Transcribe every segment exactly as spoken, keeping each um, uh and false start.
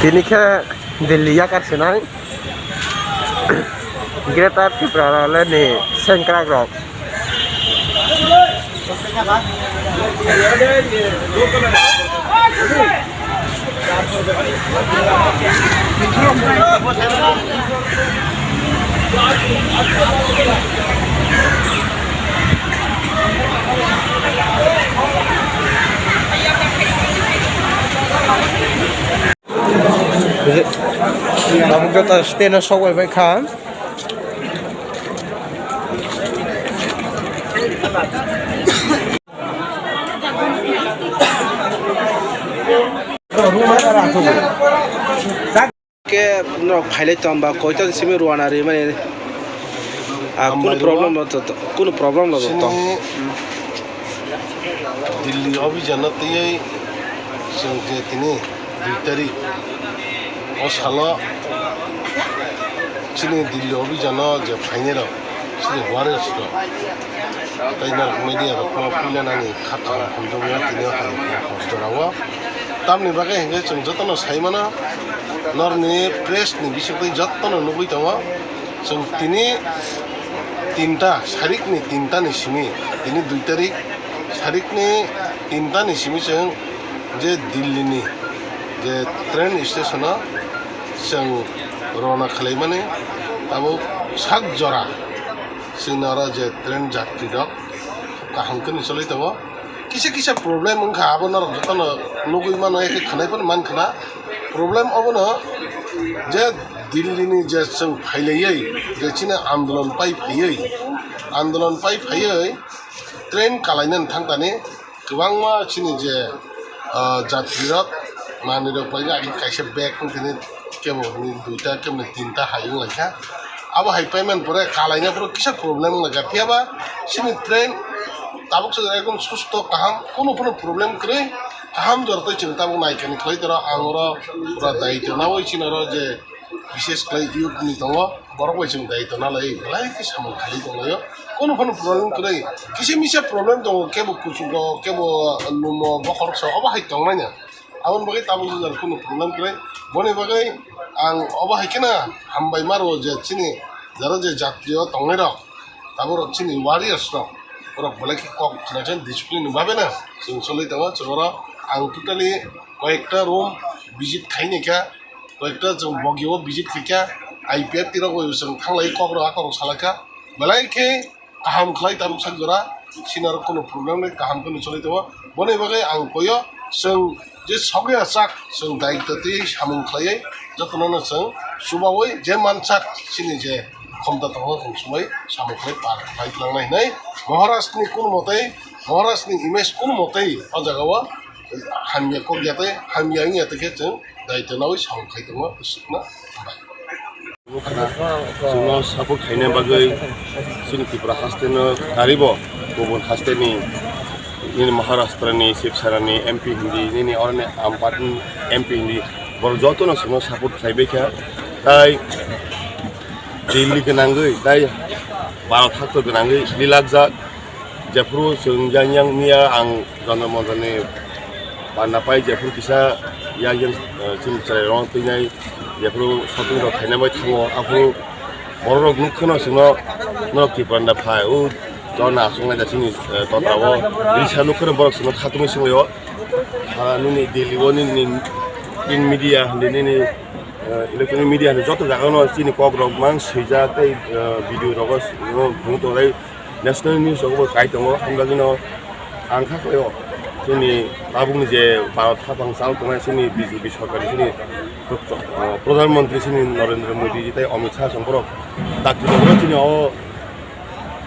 Tini khe Delhi yakar sinai Greater Tipraland ni sengkrak rok. Tabuk joto stage o sok bai bai kha. Khe norok phailai tong ba koiton simi rwana rimani, ah, kunu problem no to, kunu problem no to. Chini Delhi obhijano twiwi chwng je tini dui tarik o salo chini Delhi obhijano je phainai rok chini warriors rok tei norok media rok no puila nani kha kaham hamjakya tini o hai hor jorao. Tamni bagwi hinkhe chwng jotono sai mano, norokni press ni bisingtwi jotono nugwi tongo. Chwng tini tinta, sarikni tinta ni simi, tini dui tarik, sarikni tinta ni simi chwng je Delhi ni je train station o chwng rona khwlaimani, tabuk sak jora chwngno oro je train jatri rok kaham khe ni choli tongo. Kisa kisa problem wngkha, abo norok jotono nugwi mano, eke khwnai phano man khna. Problem obono je Delhi ni je chwng phailaiwi je chini andolon pai phaiwi, andolon pai phaiwi train kalainani thangtani kwbangma chini je, ah, jatrirok manwirok paina agi kaisa bag wngtini kebo hwnwi duita kebo tinta hai wnglaikha. Abo hai payment pore kalaina phuru kisa problem wnglaikha, phiyaba chini train tabuk se ekdom susto kaham, kunu phano problem kwrwi kaham jora tei chwng tabuk naikani khlai toro ang oro pura daityo nawi chini oro je bishes khlai youth ni tongo, borok bai chwng daityo nalai belai khe samung khlai tonglaio. Kunu phano problem kwrwi, kisa misa problem tongo, kebo kuchugo, kebo lumo, bokhorok sa obo hai tongmani. Aboni bagwi tabuk jora kunu problem kwrwi. Boni bagwi ang obo hai kheno hambai ma rwo je chini jara je jatrio tongnai rok, tabuk rok chini warriors rok, borok belai khe kok khwnajaknai discipline ni bagwi no chwng choli tongo. Chwng oro ang totally koyekta room visit khai naikha, koyekta chwng bogio visit khaikha, I P F T rok bai chwng thanglai kok rok akhor rok salaikha, belai khe kaham khlai tabuk sak jora, chini oro kunu problem nai, kaham khe no choli tongo. Boni bagwi ang koyo chwng je sogwi achak chwng daityo twi samung khlaiwi jotono no chwng chubawi je mansak chini je khomta tongo chwng chubai samung khlai par khlai tlangnai hinwi Maharaj ni kunu mwtai, Maharaj ni image kunu mwtai o jaga o hamya kok ya tei hamya wng ya tei khe chwng daityo nawi samung khai tongo. Swkna hambai. Chwngno support khaina bagwi chini Tripura haste no karibo kubun haste ni, nini Maharashtra ni, Sibsara ni M P hindi, nini oroni Ampati ni M P hindi, borok jotono chwngno support khlaibai kha. Tai Delhi gwnangwi, tai Bharat hakto gwnangwi lilakjak. Jephuru chwng yang yang miya ang Jantar Mantar ni panda pai, jephuru kisa yang yang, eh, chini chwrai rok twinai, jephuru shopping rok khaina bai thango, aphuru borok rok nuk kheno chwngno norok ki panda phai, o jona aswk nai da chini, eh, tota o risa nuk kheno borok chwngno khatungwi swngwi o, ah, nini Delhi o nini print media hindi nini, eh, electronic media hindi joto jaga no chini kok rok mang swijak tei, eh, video rogo bung tonglai. National news rogo bo kai tongo, hamjagwino ang kha khlaio. Chini tabukni je Bharat haphang chal tongnai chini B J P sorkar ni chini Pro-, Pro-, Pradhan Mantri chini Narendra Modi tei Amit Shah chwng borok dakti tongo chini o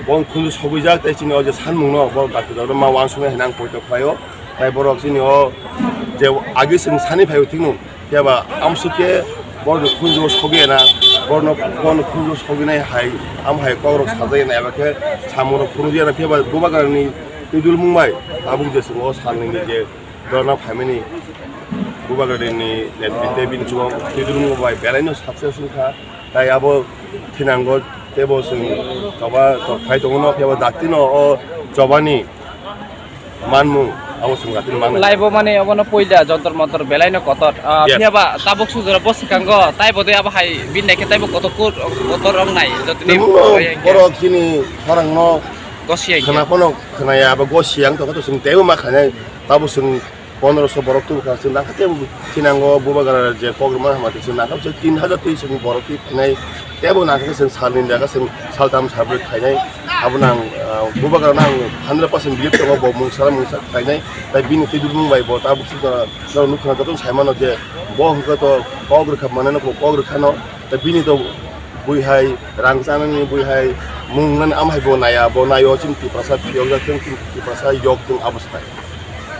bong khunju sogwijak tei chini o je sanmungno borok dakti tongo ma uansuknai hinwi ang poito khlaio. Tai borok chini o je agi chwng sani phaio thikno, phiaba amsuk khe borokni khunju sogwi na, borokno, borokni khunju sogwi nai hai, am hai kokrok sajai na, eba khe samungrok phunukya na, phiaba Bubagrani twi dulmung bai tabuk je chwng o salnwini je dorna phaimani Bubagrani netritwe bini chugo twi dulmung bai belaino success wngkha. Tai abo thinango teibo chwng choba tok khai tongo no, phiaba daktino o chobani manmung Abo chwng jatini mang nai. Laibo mani obono puila jontor montor belaino kotor. Ah, Yes. Phiya ba tabuk sujora bo swkango, taibo de abo hai bini naikhe taibo kotor kur-, kotor rok nai, jotoni Tei buno borok yang khe. Borok chini khorangno Gosiyang khna khe. Phano khnaya, abo gosiyang tongkha to chwng teibo ma khainai, tabuk chwng pondroso borok tubukha, chwng nangkha teibo thinango bubagra je kok rwma hamati chwng nangkha, chwng tin hajar twi chwng borok twi phainai, teibo nangkha chwng salni jaga chwng saltham salbrwi khainai. Abono ang, ah, bubagrano ang hundred percent believe tongo, bo mungsa mungsa khlainai. Tai bini twi dudumung bai bo tabuk sujora norok nukha, jotono sai mano je bo hwnkhe to kok rwkha maneno, bo kok rwkhano. Tai bini to bui hai rang chanani, bui hai mung nani, am hai bo naiya, bo naiyo chini Tiprasa phiyokjak, chini Tiprasa yok chwng abo swkang.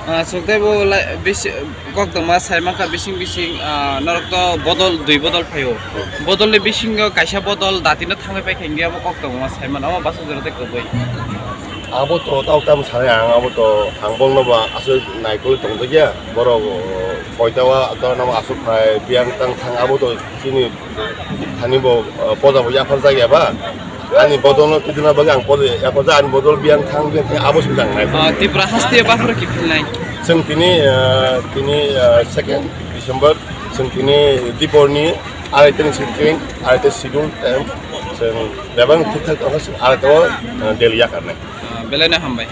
Ah, chwng teibo lai-, bisi-, koktwma sai mankha bising bising, ah, norok to bodol, dui bodol phaio. Bodolni bisingo kaisa bodol datino thangwi paikha, hinkhe abo koktwma sai mano, omo bwsajora tei kwbwi. Abo to tamo tamo sanai ang, abo to ang bolno ba aswk naikolwi tongjakya. Borok, oh, koita o dorano aswk phai biyang tang thang, abo to chini thani bo, oh, poja bo yapharjak ya ba. Ani bodolno twi dwna bagwi ang poja yapharjak, ani bodol biyang thang biyang thang abo se jang nai. Ah, Tripura haste baphuru kiphilnai. Chwng tini, ah, tini, ah, second December, chwng tini diporni araitani sitring, araita schedule time, chwng bebak thik thak tongkha, chwng araita o, ah, Delhi yakarnai. Ah, belai no hambai.